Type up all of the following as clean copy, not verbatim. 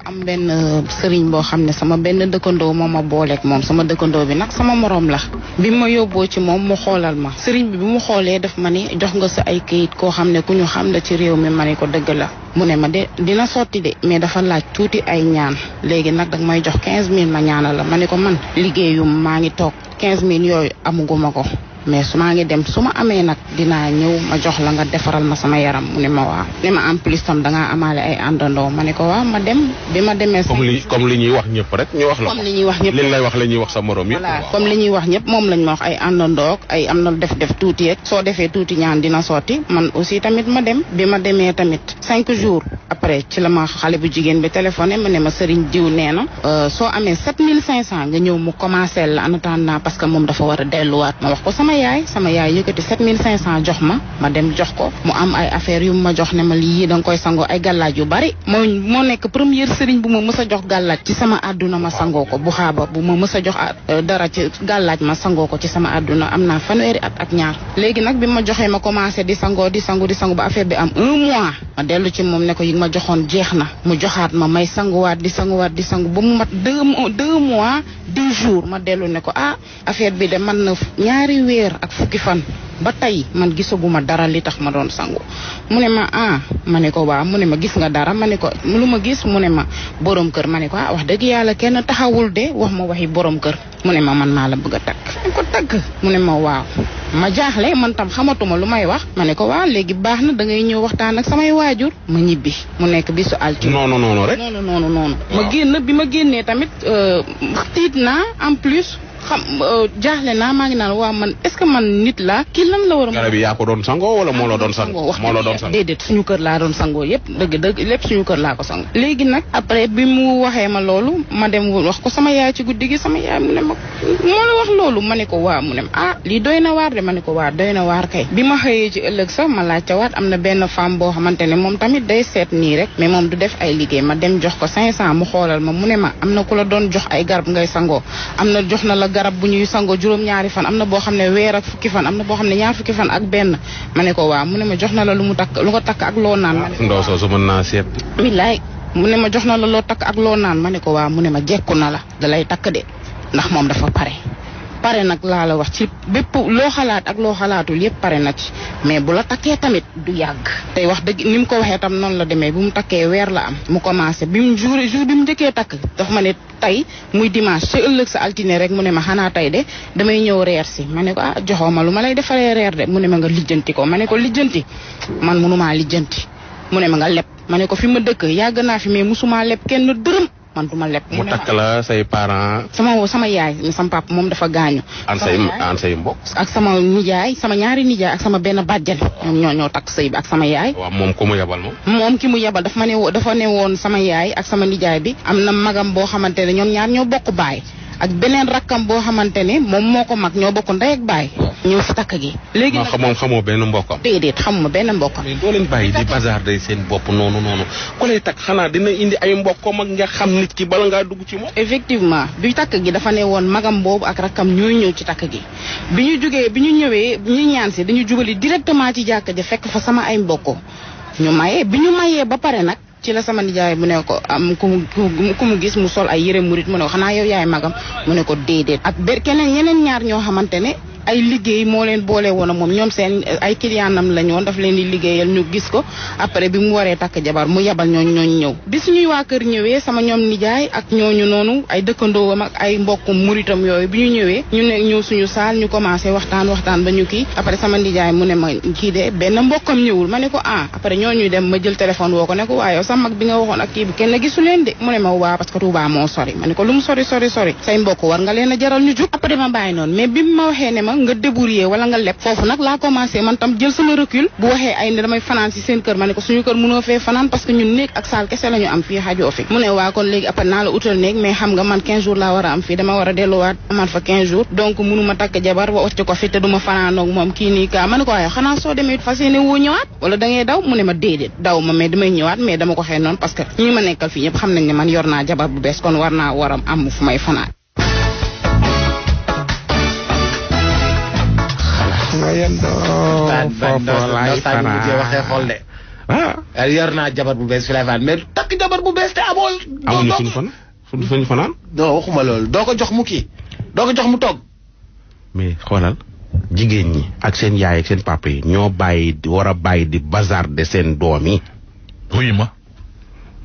am benn sëriñ boo xam ne sama benn dëkkandoo moo ma booleeg moom sama dëkkandoo bi nag sama morom la bi ma yóbboo ci moom mu xoolal ma sëriñ bi mu xoolee daf ma ni jox nga sa ay kayit koo xam ne ku ñu xam la ci réew mi ma ne ko dëgg la mu ne ma de dina sotti de mais dafa laaj tuuti ay ñaan léegi nag danga may jox 15000 ma ñaanal la ma ne ko man liggéeyum maa ngi toog 15000 yooyu amuguma ko mais su maa ngi dem su ma amee nag dinaa ñëw ma jox la nga defaral ma sama yaram mu ne ma waaw ne ma en plus tam dangaa amaale ay àndandoo ma ne ko waaw ma dem bi ma demee comme li ñuy wax ñëpp rek ñu wax la comme li ñuy wax ñëpp li lay wax la ñuy wax sa morom yëpp voilà comme li ñuy wax ñëpp moom lañ ma wax ay àndandoog ay am na def tuuti ak soo defee tuuti ñaan dina sotti man aussi tamit ma dem bi ma demee tamit 5 jours après ci la ma xale bu jigéen bi téléphoné ma ne ma sëriñ diw nee na soo amee 7500 nga ñëw mu commencé la en attendant parce que moom dafa war a delluwaat ma wax ko sama yaay yëkkati 7500 jox ma dem jox ko mu am ay affaire yu ma jox ne ma lii da nga koy sangoo ay gàllaaj yu bari moo nekk première sëriñ bu ma mës a jox gàllaaj ci sama àdduna ma sangoo ko bu xaaba bu ma mës a jox dara ci gàllaaj ma sangoo ko ci sama àdduna am naa fanweeri at ak ñaar léegi nag bi ma joxee ma commencé di sangu ba affaire bi am 1 mois ma dellu ci moom ne ko yi ma joxoon jeex na mu joxaat ma may sanguwaat di sangu ba mu mat 2 mois 10 jours ma dellu ne ko affaire bi de man na ñaari weer ak fukki fan ba tey man gisaguma dara li tax ma doon sangu mu ne ma ma ne ko waaw mu ne ma gis nga dara ma ne ko lu ma gis mu ne ma borom kër ma ne ko wax dëgg yàlla kenn taxawul de wax ma waxi borom kër mu ne ma man maa la bëgg a takk ko takk mu ne ma waaw ma jaaxle man tam xamatuma lu may wax ma ne ko waaw léegi baax na da ngay ñëw waxtaan ak samay waajur ma ñibbi mu nekk bisu altine noonu rek noonu ma génn bi ma génnee tamit tiit naa en plus xam jaaxle naa maa ngi naan waaw man est-ce que man nit laa kii lan la war a. garab yi yaa ko doon sangoo wala moo la doon sangoo moo la doon sangoo déedéet suñu kër laa doon sangoo yëpp dëgg lépp suñu kër laa ko sangoo. léegi nag après bi mu waxee ma loolu ma dem wax ko sama yaay ci guddi gi sama yaay mu ne ma moo la wax loolu ma ne ko waaw mu ne lii doy na waar de ma ne ko waaw doy na waar kay. bi ma xëyee ci ëllëg sax ma laajte waat am na benn femme boo xamante ne moom tamit day seet nii rek mais moom du def ay liggéey ma dem jox ko 500 mu xoolal ma mu ne ma am na ku la doon jox ay garab ngay sangoo am na jox na la garab bu ñuy sangoo juróom-ñaari fan am na boo xam ne weer ak fukki fan am na boo xam ne ñaar fukki fan ak benn ma ne ko waaw mu ne ma jox na la lu ko takk ak loo naan ma ne ko ndaw soosu mën naa seet billaay mu ne ma jox na la loo takk ak loo naan ma ne ko waaw mu ne ma jekku na la da lay takk de ndax moom dafa pare nag laa la wax ci bépp loo xalaat ak loo xalaatul yépp pare na ci mais bu la takkee tamit du yàgg tey wax dëgg ni mu ko waxee tam noonu la demee bu mu takkee weer la am mu commencé bi mu jour bi mu njëkkee takk dafa ma ne tey muy dimanche ci ëllëg sa altine rek mu ne ma xanaa tey de damay ñëw reer si ma ne ko joxoo ma lu ma lay defaree reer de mu ne ma nga lijjanti ko ma ne ko lijjanti man mënumaa lijjanti mu ne ma nga leb ma ne ko fi ma dëkk yàgg naa fi mais musumaa leb kenn dërëm man duma leb mu takk la say parents sama yaay sama papa moom dafa gaañu an say mbokk ak sama nijaay sama ñaari nijaay ak sama benn bàjjen ñoom ñoo takk sëy bi ak sama yaay waaw moom ku mu yabal moom ki mu yabal dafa ne woon sama yaay ak sama nijaay bi am na magam boo xamante ne ñoom ñaar ñoo bokk baay ak beneen rakkam boo xamante ne moom moo ko mag ñoo bokk ndey ak baay ñëw si takk gi léegi nag moom xamoo benn mbokkam déedéet xamuma benn mbokkam mais doo leen bàyyi di bazar day seen bopp noonu ku lay takk xanaa dina indi ay mbokkam ak nga xam nit ki bala ngaa dugg ci moom effectivement bi takk gi dafa ne woon magam boobu ak rakkam ñooy ñëw ci takk gi bi ñu ñëwee ñu ñaan si dañu jubali directement ci jàkka ja fekk fa sama ay mbokko ñu mayee bi ñu mayee ba pare nag ci la sama nijaay mu ne ko am ku mu gis mu sol ay yére murit mu ne ko xanaa yow yaay magam mu ne ko déedéet ak yeneen ñaar ñoo xamante ne ay liggéey moo leen boole woon ak moom ñoom seen ay clientam la ñoon daf leen di liggéeyal ñu gis ko après bi mu waree takk jabar mu yabal ñooñu ñëw bi suñuy waa kër ñëwee sama ñoom nijaay ak ñooñu noonu ay dëkkandoowam ak ay mbokkum muritam yooyu bi ñu ñëwee ñu ne ñëw suñu saal ñu commencé waxtaan ba ñu kii après sama nijaay mu ne ma kii de benn mbokkam ñëwul ma ne ko après ñooñu dem ma jël téléphone woo ko ne ko waaye sa mag bi nga waxoon ak kii bi kenn gisu leen de mu ne ma waa parce que Touba moo sori ma ne ko lu mu sori say mbokk war nga leen a jaral ñu jug après ma bàyyi noonu mais bi ma waxee ne ma nga débrouiller wala nga leb foofu nag laa commencé man tam jël sama recul bu waxee ay ne damay fanaan si seen kër ma ne ko suñu kër mënoo fee fanaan parce que ñun néeg ak saal kese la ñu am fii xajoo fi mu ne waa kon léegi après naa la utal néeg mais xam nga man 15 jours laa war a am fii dama war a delluwaat amaat fa 15 jours donc mënuma takk jabar wa wacc ko fi te duma fanaanoog moom kii nii kaa ma ne ko waaye xanaa soo demee fas yéene woo ñëwaat wala da ngay daw mu ne ma déedéet daw ma mais damay ñëwaat mais dama ko xëy noonu parce que ñi ma nekkal fii ñëpp xam nañ ne man yor naa jabar bu bees kon war a am fu may fanaan nga yendoo foofu laay fanaan waxee xool de yor naa jabar bu bees fi lay fanaan mais takk jabar bu bees te amuñu fuñu fanaan. non waxuma loolu doo ko jox mu kii doo ko jox mu toog. mais xoolal jigéen ñi ak seen yaay ak seen papa yi ñoo war a bàyyi di bazar de seen doom yi. wuyu ma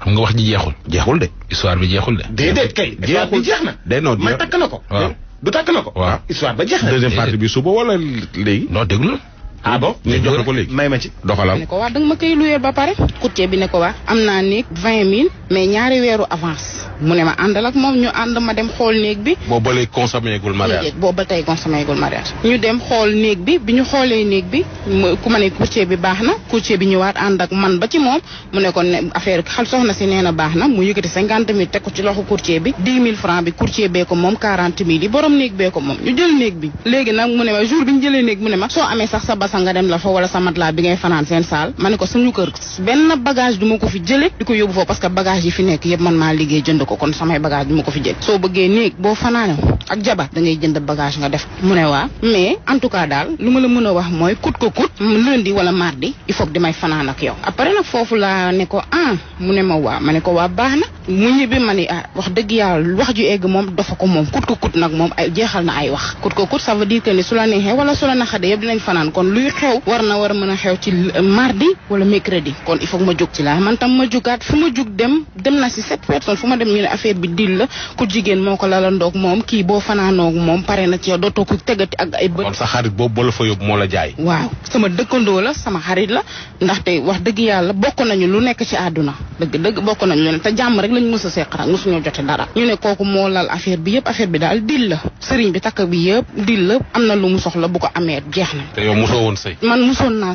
xam nga wax ji jeexul de. histoire bi jeexul de. déedéet kay. jeexul jeex na. day noonu may takk na ko. waaw du takk na ko. waaw histoire ba jeex na. deuxième partie bi suba wala léegi. non déglu. bon ñu jox ko léegi may ma ci. doxalal. ne ko waa danga ma koy luyeel ba pare. courtier bi ne ko waa am naa néeg 20 000 mais ñaari weeru avance. mu ne ma àndal ak moom ñu ànd ma dem xool néeg bi. boobu ba léegi consommé gul mariage. boobu ba tey consommé gul mariage. ñu dem xool néeg bi bi ñu xoolee néeg bi ku ma ne courtier bi baax na courtier bi ñëwaat ànd ak man ba ci moom mu ne ko ne affaire xal soxna si nee na baax na mu yëkkati 50 000 teg ko ci loxo courtier bi 10 000 francs bi courtier bee ko moom 40 000 yi borom néeg bee ko moom ñu jël néeg bi. léegi nag mu ne ma jour bi ñu jëlee néeg mu ne ma soo amee sax sa basa nga dem la fa wala sa matelas bi ngay fanaan seen saal ma ne ko suñu kër benn bagage du ma ko fi jële di ko yóbbu foofu parce que bagage yi fi nekk yëpp man maa liggéey jënd ko kon samay bagage du ma ko fi jël soo bëggee néeg boo fanaane ak jabar da ngay jënd bagage nga def mu ne waa mais en tout cas daal lu ma la mën a wax mooy kut ko kut lundi wala mardi il faut que damay fanaan ak yow après nag foofu laa ne ko mu ne ma waa ma ne ko waa baax na mu ñibbi ma ni wax dëgg yàlla wax ju egg moom dafa ko moom kut ko kut nag moom ay jeexal na ay wax kut ko kut ça veut dire que ni su la neexee wala su la naxade yëpp dinañ fanaan kon luy xew war na war a mën a xew ci mardi wala mercredi kon il faut que ma jóg ci laa man tam ma jógaat fu ma jóg dem na si 7 personnes fu ma dem ñu ne affaire bi dil la ku jigéen moo ko lalandoog moom kii boo fanaanoog moom pare na ci yow dootoo ko tegati ak ay bët. kon sa xarit boobu ba la fa yóbbu moo la jaay. waaw sama dëkkandoo la sama xarit la ndaxte wax dëgg yàlla bokk nañu lu nekk ci àdduna dëgg bokk nañu lu ne te jàmm rek lañu mës a seq rek mosuñoo jote dara ñu ne kooku moo lal affaire bi yëpp affaire bi daal dil la sëriñ bi takk bi yëpp dil la am na lu mu soxla bu ko amee jeex na. te yow mosoo woon sëy. man mosoon naa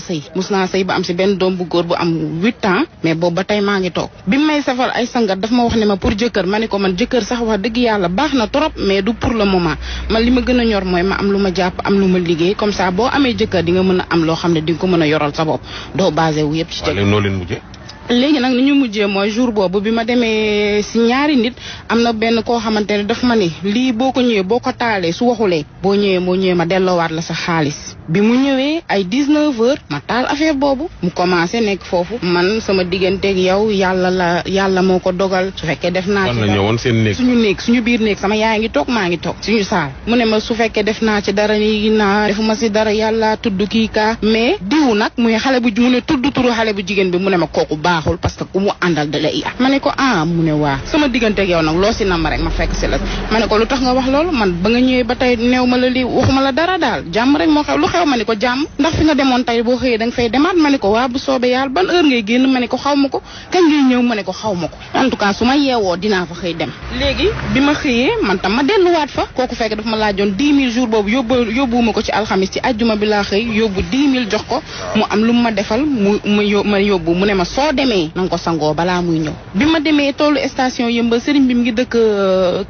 sëy ba am si benn doom bu góor bu am 8 ans mais boobu ba tey maa ngi toog bi may safal ay sangat daf ma wax ne ma pour jëkkër ma ne ko man jëkkër sax wax dëgg yàlla baax na trop mais du pour le moment man li ma gën a ñor mooy ma am lu ma jàpp am lu ma liggéey comme ça boo amee jëkkër di nga mën a am loo xam ne di nga ko mën a yoral sa bopp doo basé wu yëpp ci jëkkër. noo leen mujjee. léegi nag ni ñu mujjee mooy jour boobu bi ma demee si ñaari nit am na benn koo xamante ne daf ma ni lii boo ko ñëwee boo ko taalee su waxulee boo ñëwee ma delloowaat la sa xaalis bi mu ñëwee ay 19h ma taal affaire boobu mu commencé nekk foofu man sama digganteeg yow yàlla moo ko dogal su fekkee def naa ci ñëwoon seen néeg suñu biir néeg sama yaay ngi toog maa ngi toog suñu saal mu ne ma su fekkee def naa ci dara ni naa defuma si dara yàlla tudd kii kaa mais diw nag muy xale bu mu ne tudd turu xale bu jigéen bi mu ne ma kooku baaxul parce que ku mu àndal da lay ma ne ko mu ne waa sama digganteeg yow nag loo si nam rek ma fekk si la ma ne ko lu tax nga wax loolu man ba nga ñëwee ba tey neew ma la lii waxuma la dara daal jàmm rek moo xew lu xew ma ne ko jàmm ndax fi nga demoon tey boo xëyee da nga fay demaat ma ne ko waa bu soobee yàlla ban heure ngay génn ma ne ko xaw ma ko kañ ngay ñëw ma ne ko xaw ma ko en tout cas su ma yeewoo dinaa fa xëy dem léegi bi ma xëyee man tam ma delluwaat fa kooku fekk dafa ma laajoon 10 000 jours boobu yóbbuwuma ko ci alxamis ci ajjuma bi laa xëy yóbbu 10 000 jox ko mu am lu ma defal ma yóbbu mu ne ma soo demee na nga ko sangoo balaa muy ñëw bi ma demee tollu station yëmbal sëriñ bi mu ngi dëkk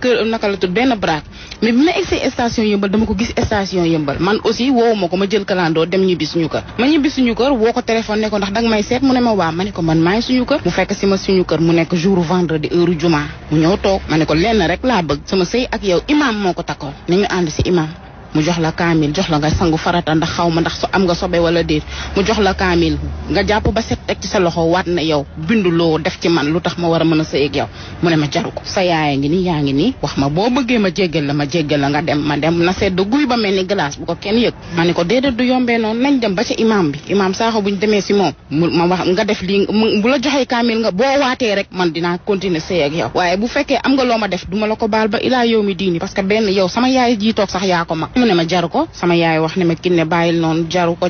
kër naka la tudd benn braak mais bi ma egsee station yëmbal dama ko gis station yëmbal man aussi woowu ma ko ma jël kalandoo dem ñibbi suñu kër ma ñibbi suñu kër woo ko téléphone ne ko ndax danga may seet mu ne ma waa ma ne ko man maay suñu kër mu fekk si ma suñu kër mu nekk jour vendredi heure juma mu ñëw toog ma ne ko lenn rek laa bëgg sama sëy ak yow imam moo ko takkoon ni ñu ànd si imam mu jox la kaamil jox la nga sangu farata ndax xaw ma ndax am nga sobe wala déet mu jox la kaamil nga jàpp ba set teg ci sa loxo waat na yow binduloo def ci man lu tax ma war a mën a sëy ak yow mu ne ma jaru ko sa yaaya ngi nii yaa ngi nii wax ma boo bëggee ma jéggal la nga dem ma dem na sedd guy ba mel ni glace bu ko kenn yëg ma ne ko déedéet du yombee noonu nañ dem ba ca imam bi imam saaxo buñ demee si moom ma wax nga def lii bu la joxee kaamil nga boo waatee rek man dinaa continuer sëy ak yow waaye bu fekkee am nga loo ma def duma la ko baal ba ilaa yow mi diini parce que benn yow sama yaay jii toog sax yaa ko mag mu ne ma jaru ko sama yaay wax ne ma Kiné bàyyil noonu jaru ko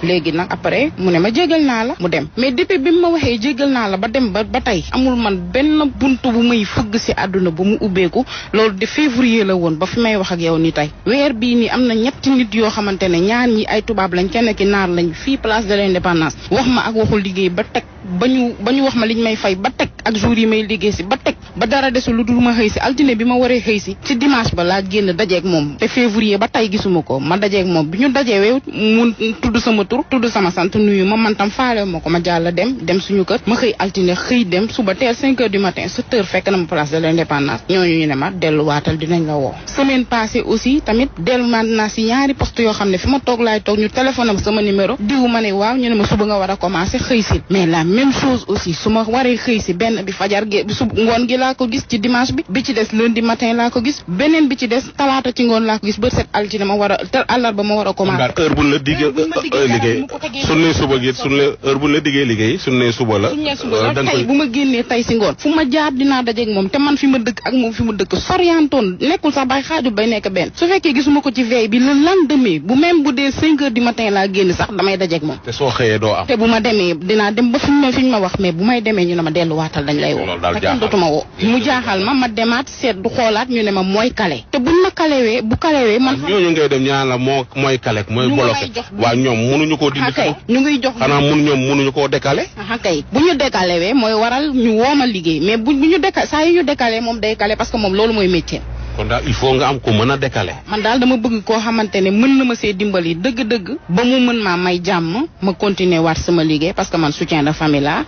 léegi nag après mu ne ma jégal naa la mu dem mais depuis bi mu ma waxee jégal naa la ba dem ba tey amul man benn buntu bu may fëgg si àdduna bu mu ubbeeku loolu de février la woon ba fi may wax ak yow ni tey weer bii nii am na ñetti nit yoo xamante ne ñaar ñi ay tubaab lañ kenn ki naar lañ fii place de l'indépendance wax ma ak waxul liggéey ba teg ba ñu wax ma liñ may fay ba teg ak jour yi may liggéey si ba teg ba dara desul lu dul ma xëy si altine bi ma waree xëy si ci dimanche ba laa génn dajeeg moom te février ba tey gisuma ko ma dajeeg moom bi ñu dajewee mu tudd sama tur tudd sama sant nuyu ma man tam faale ma ko ma jàll dem suñu kër ma xëy altine xëy dem suba teel 5 heures du matin 7 heures fekk na ma place de l'indépendance ñooñu ñu ne ma delluwaatal dinañ la woo. semaine passée aussi tamit delluwaat naa si ñaari poste yoo xam ne fi ma toog laay toog ñu téléphone am sama numéro diw ma ne waaw ñu ne ma suba nga war a commencer xëy si mais la même chose aussi su ma waree xëy si benn bi fajar gi ngoon gi laa ko gis ci dimanche bi ci des lundi matin laa ko gis beneen bi ci des talaata ci ngoon laa ko gis ba set altine ma war a te àllarba ma war a commencer. heure bu la diggee liggéey suñu nee suba gi suñu nee heure bu la diggee liggéey suñu nee suba la. tey bu ma génnee tey si ngoon fu ma jaar dinaa dajeeg moom te man fi ma dëkk ak moom fi mu dëkk soriantoon nekkul sax bay xaaju bay nekk benn su fekkee gisuma ko ci veille bi le lendemain bu même bu dee 5 heures du matin laa génn sax damay dajeeg moom. te soo xëyee doo am. te bu ma demee dinaa dem ba fi ñu ma wax mais bu may demee ñu ne ma delluwaatal dañ lay woo. loolu daal jaaxal dootuma woo mu jaaxal ma demaat seet du xoolaat ñu ne ma mooy kale te buñ ma kalewee bu kalewee man. ñooñu ngay dem ñaan la mooy kalek mooy bloqué waa ñoom mënuñu koo dindi. kay ñu ngi jox xanaa mënuñu koo décaler. kay bu ñu décalé mooy waral ñu wooma liggéey mais bu ñu décalé saa yu ñu décalé moom day calé parce que moom loolu mooy métier. kon daal il faut nga am ko mën a décaler. man daal dama bëgg koo xamante ne mën na ma see dimbali dëgg-dëgg ba mu mën maa may jàmm ma continuer waat sama liggéey parce que man soutien de famille la